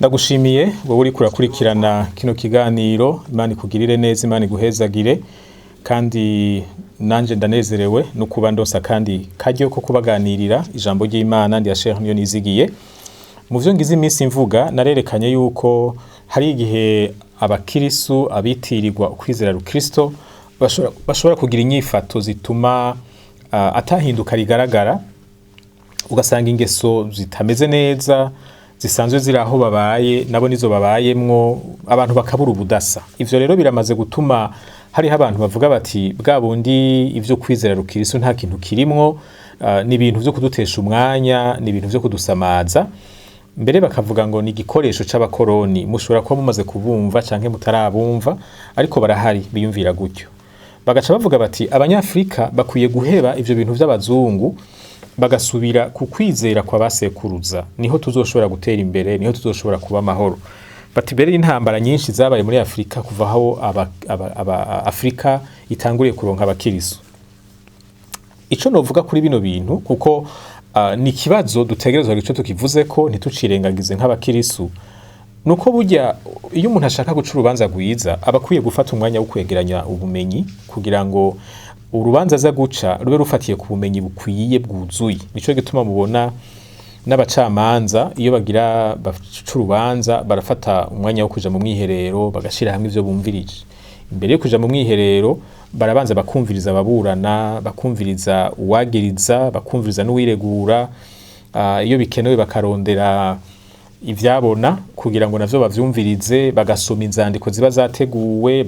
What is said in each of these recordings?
Ndagushimiye wowe uriko urakurikirana kino kiganiro. Imana ikugirire neza, Imana iguhezagire. Kandi nanje ndanezerewe no kuba ndonsa kandi karyo ko kubaganirira ijambo ry'Imana. Ndi Sheikh niyo nizigiye. Mu vyo ngize iminsi mvuga, narerekanye yuko hari igihe abakirisu abitirirwa ukwizera rukristo bashobora kugira inyifato zituma atahinduka rigaragara, ugasanga ingeso zitameze neza zisanzwe ziri aho babaye nabo nizo babayemwo, abantu bakabura ubudasa. Ivyo rero biramaze gutuma hariho abantu bavuga bati: "Bwa bundi ivyo kwizera rukirisu nta kintu kirimwo, ni ibintu vyo kudutesha umwanya, ni ibintu vyo kudusamaza." Mbere bakavuga ngo ni igikoresho c'abakoroni. Mushobora kuba mumaze kubumva canke mutarabumva, ariko barahari biyumvira gutyo. Bagaca bavuga bati: "Abanyafrika bakwiye guheba ivyo bintu vy'abazungu, bagasubira ku kwizera kwa basekuruza, niho tuzoshobora gutera imbere, niho tuzoshobora kuba amahoro." Bati mbere y'intambara nyinshi zabaye muri Afrika kuva aho aba Afrika itanguriye kuronka abakirisu. Ico novuga kuri bino bintu, kuko ni ikibazo dutegerezwa ico tukivuze ko ntitucirengagize nk'abakirisu, nuko burya iyo umuntu ashaka guca urubanza rwiza aba akwiye gufata umwanya wo kwegeranya ubumenyi, kugira ngo urubanza aza guca rube rufatiye ku bumenyi bukwiye, bwuzuye. Nico gituma mubona n'abacamanza iyo bagira baca urubanza barafata umwanya wo kuja mu mwiherero, bagashira hamwe ivyo bumvirije. Imbere yo kuja mu mwiherero barabanza bakumviriza ababurana, bakumviriza uwagiriza, bakumviriza n'uwiregura. Iyo bikenewe bakarondera ivyabona kugira ngo navyo bavyumvirize, bagasoma inzandiko ziba zateguwe,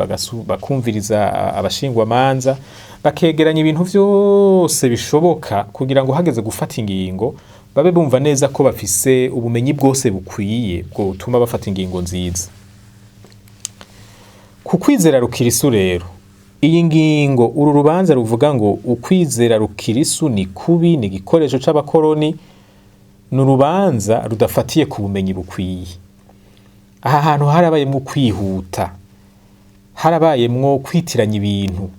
bakumviriza abashingwamanza, bakegeranya ibintu vyose bishoboka kugira ngo hageze gufata ingingo babe bumva neza ko bafise ubumenyi bwose bukwiye bwotuma bafata ingingo nziza. Ku kwizera rukirisu rero, iyi ngingo, uru rubanza ruvuga ngo ukwizera rukirisu ni kubi, ni igikoresho c'abakoroni, ni urubanza rudafatiye ku bumenyi bukwiye. Aha hantu harabayemwo kwihuta, harabayemwo kwitiranya ibintu,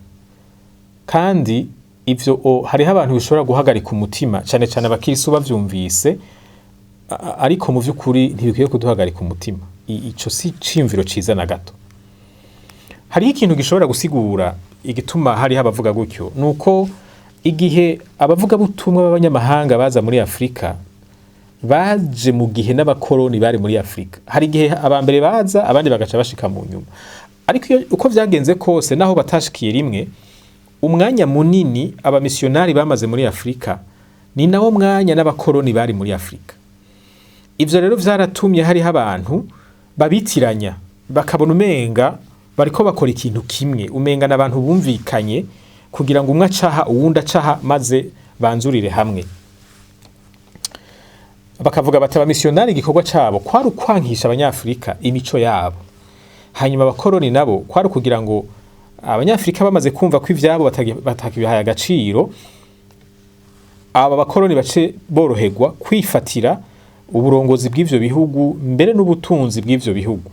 kandi ivyo hariho abantu bishobora guhagarika umutima, cane cane abakirisu bavyumvise, ariko mu vy'ukuri ntibikwiye kuduhagarika umutima. Ico si ciyumviro ciza na gato. Hariho ikintu gishobora gusigura igituma hariho abavuga gutyo, nuko igihe abavugabutumwa b'abanyamahanga baza muri Afrika, baje mu gihe n'abakoroni bari muri Afrika. Hari igihe abambere baza, abandi bagaca bashika mu nyuma, ariko iyo uko vyagenze kose, naho batashikiye rimwe, umwanya munini abamisiyonari bamaze muri Afrika ni nawo mwanya n'abakoroni bari muri Afrika. Ivyo rero vyaratumye hariho abantu babitiranya, bakabona umenga bariko bakora ikintu kimwe, umenga n'abantu bumvikanye kugira ngo umwe acaha uwundi acaha, maze banzurire hamwe. Bakavuga bati abamisiyonari igikorwa cabo kwari ukwankisha abanyafrika imico yabo, hanyuma abakoroni nabo kwari ukugira ngo abanyafrika bamaze kumva ko ivyabo batakibihaye agaciro, aba bakoroni bace boroherwa kwifatira uburongozi bw'ivyo bihugu, mbere n'ubutunzi bw'ivyo bihugu.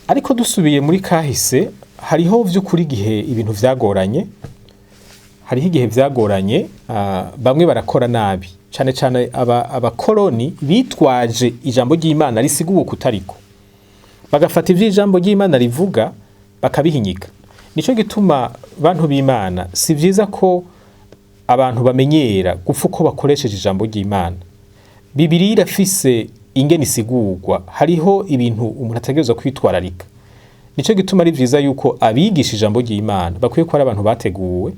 Ariko dusubiye muri kahise, hariho vy'ukuri igihe ibintu vyagoranye, hariho igihe vyagoranye, bamwe barakora nabi cane cane. Abakoroni bitwaje ijambo ry'Imana risiguwe kutariko, bagafata ivyo ijambo ry'Imana rivuga bakabihinyika. Nico gituma, bantu b'Imana, si vyiza ko abantu bamenyera gupfa uko bakoresheje ijambo ry'Imana. Bibiliya irafise ingene isigurwa, hariho ibintu umuntu ategerezwa kwitwararika. Nico gituma ari vyiza yuko abigisha ijambo ry'Imana bakwiye kuba ari abantu bateguwe.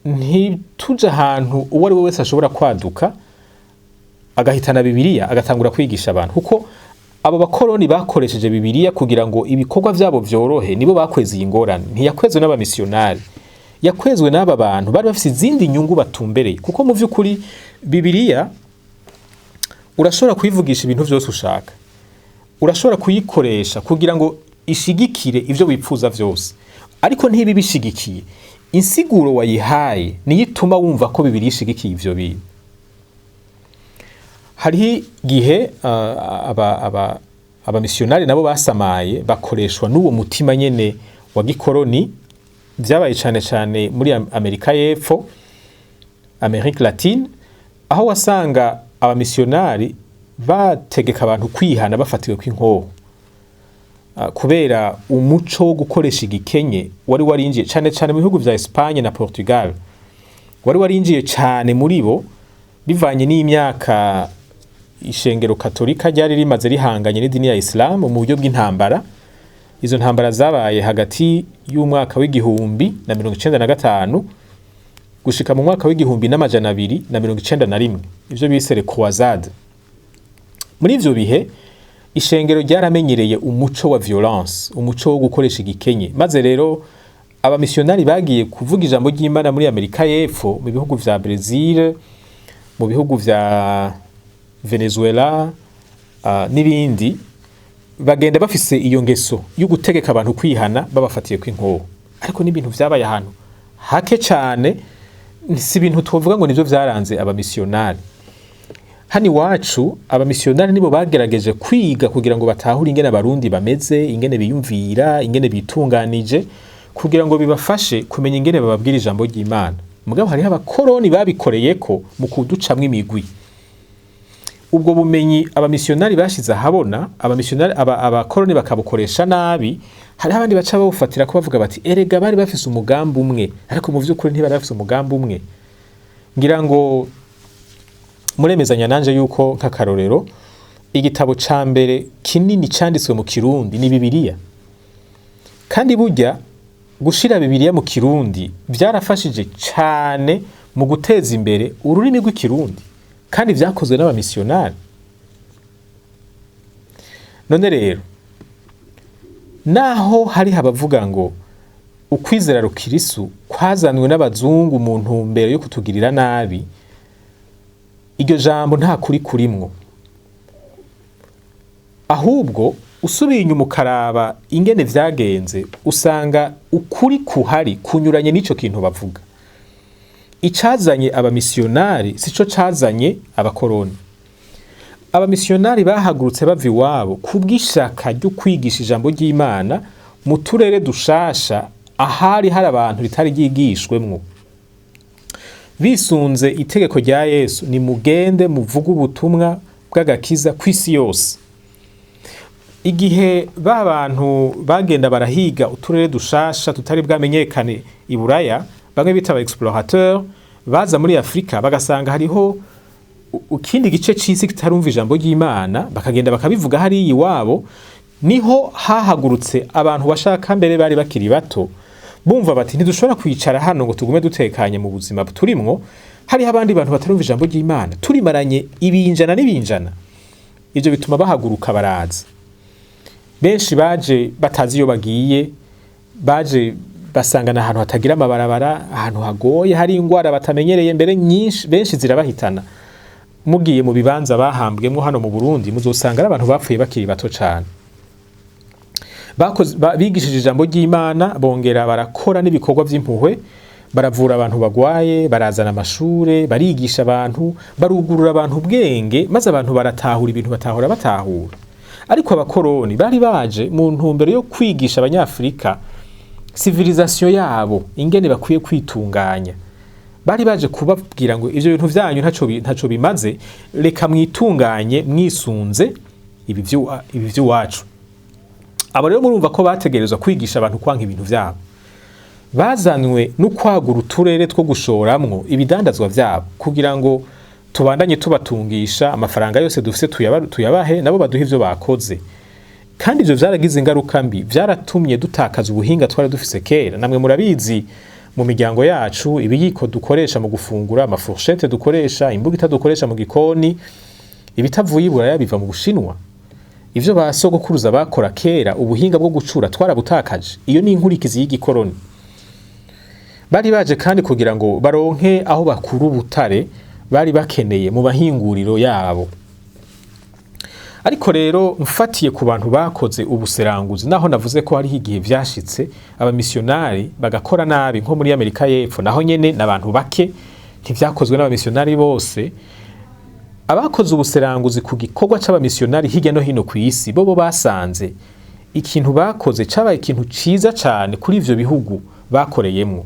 Ntituje ahantu uwo ari we wese ashobora kwaduka agahitana Bibiliya agatangura kwigisha abantu, kuko abo bakoroni bakoresheje Bibiliya kugira ngo ibikorwa vyabo vyorohe. Nibo bakweze iyi ngorane, ntiyakwezwe n'abamisiyonari, yakwezwe n'aba bantu bari bafise izindi nyungu batumbereye. Kuko mu vy'ukuri Bibiliya urashobora kuyivugisha ibintu vyose ushaka, urashobora kuyikoresha kugira ngo ishigikire ivyo wipfuza vyose, ariko ntiba ibishigikiye. Insiguro wayihaye niyo ituma wumva ko Bibiliya ishigikiye ivyo bintu. Hariho igihe abamisiyonari nabo basamaye, bakoreshwa n'uwo mutima nyene wa gikoroni. Vyabaye cane cane muri Amerika y'Epfo, Amerique Latine, aho wasanga abamisiyonari Bategeka abantu kwihana bafatiwe kw'inkoho. Kubera umuco wo gukoresha igikenye wari warinjiye cane cane mu bihugu vya Espagne na Portugal, wari warinjiye cane muri bo bivanye n'imyaka ishengero Katolika ryari rimaze rihanganye n'idini ya Islam mu buryo bw'intambara. Izo ntambara zabaye hagati y'umwaka w'1095 gushika mu mwaka w'1291, ivyo bise les croisades. Muri ivyo bihe ishengero ryaramenyereye umuco wa violence, umuco wo gukoresha igikenye. Maze rero abamisiyonari bagiye kuvuga ijambo ry'Imana muri Amerika y'Epfo, mu bihugu vya Brazil, mu bihugu vya Venezuela n'ibindi, bagenda bafise iyo ngeso yo gutegeka abantu kwihana babafatiye kw'inkoho. Ariko n'ibintu vyabaye ahantu hake cane, si ibintu twovuga ngo nivyo vyaranze abamisiyonari. Hano iwacu abamisiyonari nibo bagerageje kwiga kugira ngo batahure ingene Abarundi bameze, ingene biyumvira, ingene bitunganije, kugira ngo bibafashe kumenya ingene bababwira ijambo ry'Imana. Mugabo hariho abakoroni babikoreyeko mu kuducamwo imigwi. Ubwo bumenyi abamisiyonari bashize ahabona, abamisiyonari abakoroni bakabukoresha nabi. Hariho abandi baca bawufatira ko bavuga bati: "Erega bari bafise umugambi umwe." Ariko mu vy'ukuri ntibari bafise umugambi umwe. Ngira ngo muremezanya nanje yuko, nk'akarorero, igitabo ca mbere kinini canditswe mu Kirundi ni Bibiliya. Kandi burya gushira Bibiliya mu Kirundi vyarafashije cane mu guteza imbere ururimi rw'Ikirundi, kandi vyakozwe n'abamisiyonari. None rero naho hari abavuga ngo ukwizera rukirisu kwazanwe n'abazungu mu ntumbero yo kutugirira nabi, iryo jambo nta kuri kurimwo. Ahubwo usubiye inyuma ukaraba ingene vyagenze, usanga ukuri kuhari kunyuranye n'ico kintu bavuga. Icazanye abamisiyonari sico cazanye abakoroni. Abamisiyonari bahagurutse bava iwabo kubw'ishaka ryo kwigisha ijambo ry'Imana mu turere dushasha ahari hari abantu ritari ryigishwemwo, bisunze itegeko rya Yesu: "Ni mugende muvuge ubutumwa bw'agakiza kw'isi yose." Igihe ba bantu bagenda barahiga uturere dushasha tutari bwamenyekane i Buraya, bamwe bita aba explorateur, baza muri Afrika bagasanga hariho ikindi gice c'isi kitarumva ijambo ry'Imana, bakagenda bakabivuga hariya iwabo. Niho hahagurutse abantu bashaka mbere bari bakiri bato, bumva bati: "Ntidushobora kwicara hano ngo tugume dutekanye mu buzima turimwo, hariho abandi bantu batarumva ijambo ry'Imana turimaranye ibinjana n'ibinjana." Ivyo bituma bahaguruka baraza. Benshi baje batazi iyo bagiye, baje basangana ahantu hatagira amabarabara, ahantu hagoye, hari ingwara batamenyereye, mbere nyinshi benshi zirabahitana. Mugiye mu bibanza bahambwemwo hano mu Burundi, muzosanga ari abantu bapfuye bakiri bato cane. Bigishije ijambo ry'Imana, bongera barakora n'ibikorwa vy'impuhwe, baravura abantu bagwaye, barazana amashure, barigisha abantu, barugurura abantu ubwenge, maze abantu baratahura ibintu batahora batahura. Ariko abakoroni bari baje mu ntumbero yo kwigisha Abanyafurika civilisation yabo, ingene bakwiye kwitunganya. Bari baje kubabwira ngo ivyo bintu vyanyu ntaco bimaze, reka mwitunganye mwisunze ibi vy'iwacu. Abo rero murumva ko bategerezwa kwigisha abantu kwanka ibintu vyabo. Bazanwe no kwagura uturere two gushoramwo ibidandazwa vyabo, kugira ngo tubandanye tubatungisha amafaranga yose dufise, tuyabahe, nabo baduhe ivyo bakoze. Kandi ivyo vyaragize ingaruka mbi, vyaratumye dutakaza ubuhinga twari dufise kera. Namwe murabizi, mu miryango yacu ibiyiko dukoresha mu gufungura, amafourchette dukoresha, imbugita dukoresha mu gikoni, ibitavuye i Buraya, biva mu Bushinwa. Ivyo ba sogokuruza bakora kera, ubuhinga bwo gucura, twarabutakaje. Iyo ni inkurikizi y'igikoroni. Bari baje kandi kugira ngo baronke aho bakura ubutare bari bakeneye mu mahinguriro yabo. Ariko rero mfatiye ku bantu bakoze ubuseranguzi, naho navuze ko hariho igihe vyashitse abamisiyonari bagakora nabi, nko muri Amerika y'Epfo, naho nyene n'abantu bake, ntivyakozwe n'abamisiyonari bose. Abakoze ubuseranguzi ku gikorwa c'abamisiyonari hirya no hino kw'isi, bobo basanze ikintu bakoze cabaye ikintu ciza cane kuri ivyo bihugu bakoreyemwo.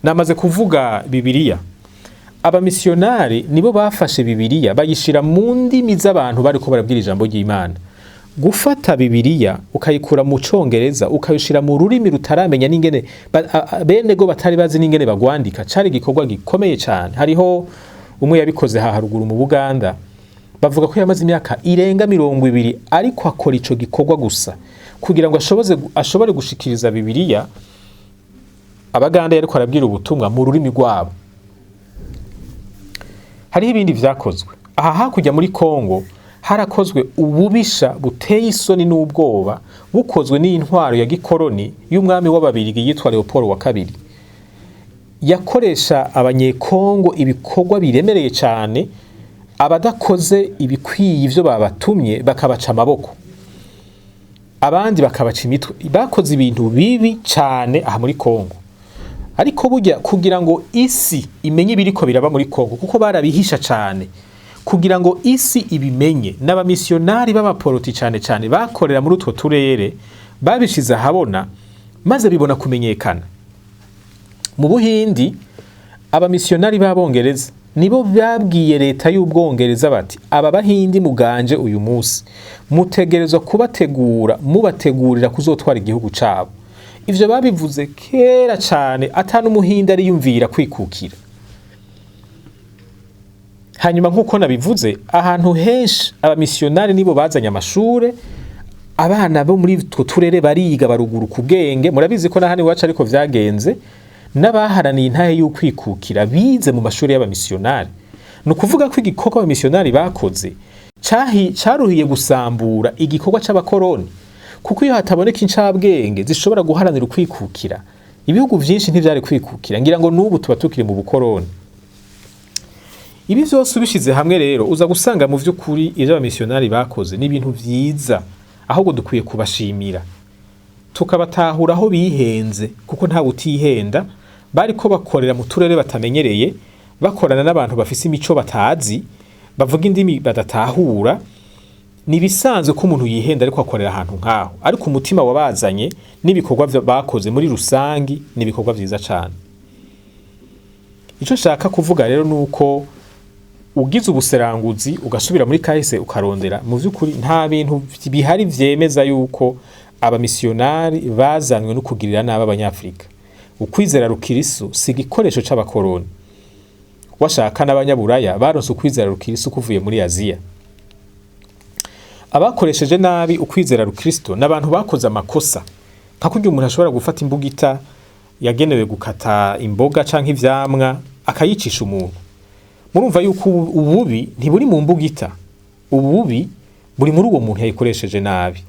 Namaze kuvuga Bibiliya. Abamisiyonari nibo bafashe Bibiliya bayishira mu ndimi z'abantu bariko barabwira ijambo ry'Imana. Gufata Bibiliya ukayikura mu Congereza ukayishira mu rurimi rutaramenya n'ingene bene go batari bazi n'ingene bagwandika, cari igikorwa gikomeye cane. Hariho umwe yabikoze ha haruguru mu Buganda, bavuga ko yamaze imyaka irenga 20 ariko akora ico gikorwa gusa kugira ngo ashobore gushikiriza Bibiliya Abaganda yariko arabwira ubutumwa mu rurimi rwabo. Hariho ibindi vyakozwe aha hakurya muri Kongo. Harakozwe ububisha buteye isoni n'ubwoba bukozwe n'intwaro ya gikoroni y'umwami w'Ababirigi yitwa Leopold wa kabiri. Yakoresha Abanyekongo ibikorwa biremereye cyane, abadakoze ibikwiye ivyo babatumye bakabaca amaboko, abandi bakabaca imitwe. Bakoze ibintu bibi cyane aha muri Kongo. Ariko burya kugira ngo isi imenye ibiriko biraba muri Kongo, kuko barabihisha cyane, kugira ngo isi ibimenye, n'abamisiyonari b'abaporoti cyane cyane bakorera muri utwo turere babishize ahabona, maze bibona kumenyekana. Mu Buhindi, abamisiyonari b'Abongereza nibo babwiye leta y'Ubwongereza bati: "Aba Bahindi muganje uyu munsi mutegerezwa kubategura, mubategurira kuzotwara igihugu cabo." Ivyo babivuze kera cane, ata n'Umuhindi ariyumvira kwikukira. Hanyuma, nk'uko nabivuze, ahantu henshi abamisiyonari nibo bazanye amashure, abana bo muri utwo turere bariga, baruguruka ubwenge. Murabizi ko na hano iwacu ariko vyagenze, n'abaharaniye intahe y'ukwikukira bize mu mashuri y'abamisiyonari. Ni ukuvuga ko igikorwa abamisiyonari bakoze caruhiye gusambura igikorwa c'abakoroni, kuko iyo hataboneka incabwenge zishobora guharanira ukwikukira, ibihugu vyinshi ntivyari kwikukira. Ngira ngo n'ubu tuba tukiri mu bukoroni. Ibi vyose ubishize hamwe rero, uza gusanga mu vy'ukuri ivyo abamisiyonari bakoze ni ibintu vyiza, ahubwo dukwiye kubashimira, tukabatahura aho bihenze, kuko nta utihenda. Bariko bakorera mu turere batamenyereye, bakorana n'abantu bafise imico batazi, bavuga indimi badatahura. Ni ibisanzwe ko umuntu yihenda ariko akorera ahantu nk'aho, ariko umutima wabazanye n'ibikorwa bakoze muri rusangi ni ibikorwa vyiza cane. Ico nshaka kuvuga rero ni uko ugize ubuseranguzi, ugasubira muri kahise, ukarondera, mu vy'ukuri nta bintu bihari vyemeza yuko abamisiyonari bazanywe no kugirira nabi Abanyafrika. Ukwizera rukirisu si igikoresho c'abakoroni. Washaka n'Abanyaburaya baronse ukwizera rukirisu kuvuye muri Aziya. Abakoresheje nabi ukwizera rukristo n'abantu bakoze amakosa, nka kurya umuntu ashobora gufata imbugita yagenewe gukata imboga canke ivyamwa akayicisha umuntu. Murumva yuko ububi ntiburi mu mbugita, ububi buri muri uwo muntu yayikoresheje nabi.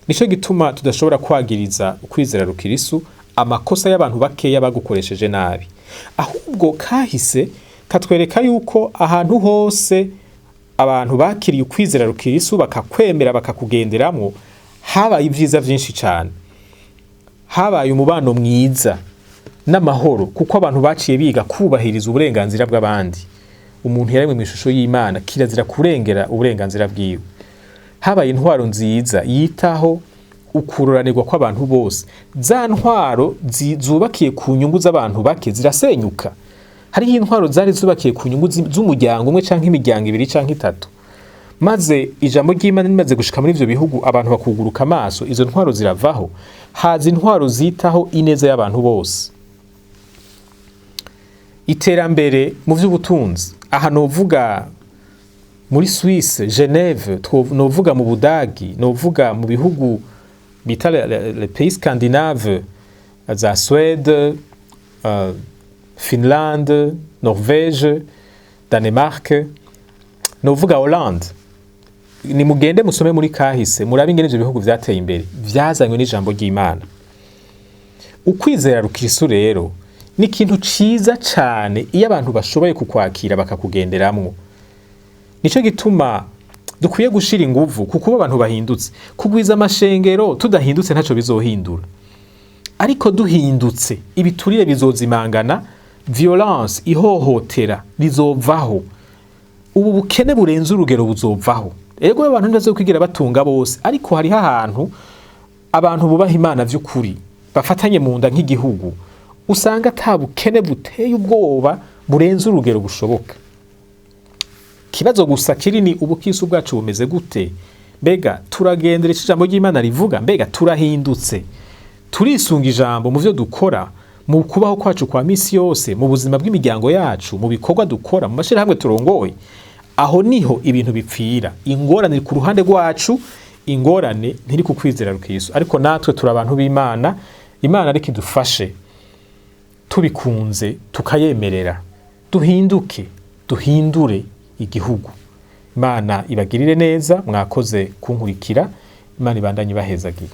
Nico gituma tudashobora kwagiriza ukwizera rukirisu amakosa y'abantu bakeya bagukoresheje nabi. Ahubwo kahise katwereka yuko ahantu hose abantu bakiriye ukwizera rukirisu, bakakwemera, bakakugenderamwo, habaye ibyiza vyinshi cane, habaye umubano mwiza n'amahoro, kuko abantu baciye biga kubahiriza uburenganzira bw'abandi. Umuntu yaremwe mu ishusho y'Imana, kirazira kurengera uburenganzira bwiwe. Habaye intwaro nziza yitaho ukuroranirwa kw'abantu bose. Za ntwaro zubakiye ku nyungu z'abantu bake zirasenyuka. Hariho intwaro zari zubakiye ku nyungu z'umuryango umwe canke imiryango ibiri canke itatu, maze ijambo ry'Imana rimaze gushika muri ivyo bihugu, abantu bakuguruka amaso, izo ntwaro ziravaho, haza intwaro zitaho ineza y'abantu bose. Iterambere mu vy'ubutunzi, aha novuga muri Suisse, Geneve, novuga mu Budagi, novuga mu bihugu bita les pays scandinaves, za Suède, Finlande, Norvège, Danemark, novuga Hollande. Nimugende musome muri kahise, murabe ingene ivyo bihugu vyateye imbere. Vyazanywe n'ijambo ry'Imana. Ukwizera rukirisu rero ni ikintu ciza cane iyo abantu bashoboye kukwakira, bakakugenderamwo. Nico gituma dukwiye gushira inguvu ku kuba abantu bahindutse. Kugwiza amashengero tudahindutse ntaco bizohindura, ariko duhindutse ibiturire bizozimangana, violence, ihohotera rizovaho, ubu bukene burenze urugero buzovaho. Ego, abantu ntibazokwigira batunga bose, ariko hariho ahantu abantu bubaha Imana vy'ukuri, bafatanye mu nda nk'igihugu, usanga ata bukene buteye ubwoba Burenze urugero bushoboka. Ikibazo gusa kiri ni: ubukristo bwacu bumeze gute? Mbega turagendera ico ijambo ry'Imana rivuga? Mbega turahindutse, turisunga ijambo mu vyo dukora, mu kubaho kwacu kwa misi yose, mu buzima bw'imiryango yacu, mu bikorwa dukora, mu mashirahamwe turongoye? Aho niho ibintu bipfira. Ingorane iri ku ruhande rwacu, ingorane ntiri ku kwizera rukristo. Ariko natwe turi abantu b'Imana. Imana ariko idufashe, tubikunze tukayemerera, duhinduke, duhindure igihugu. Imana ibagirire neza. Mwakoze kunkurikira. Imana ibandanye ibahezagira.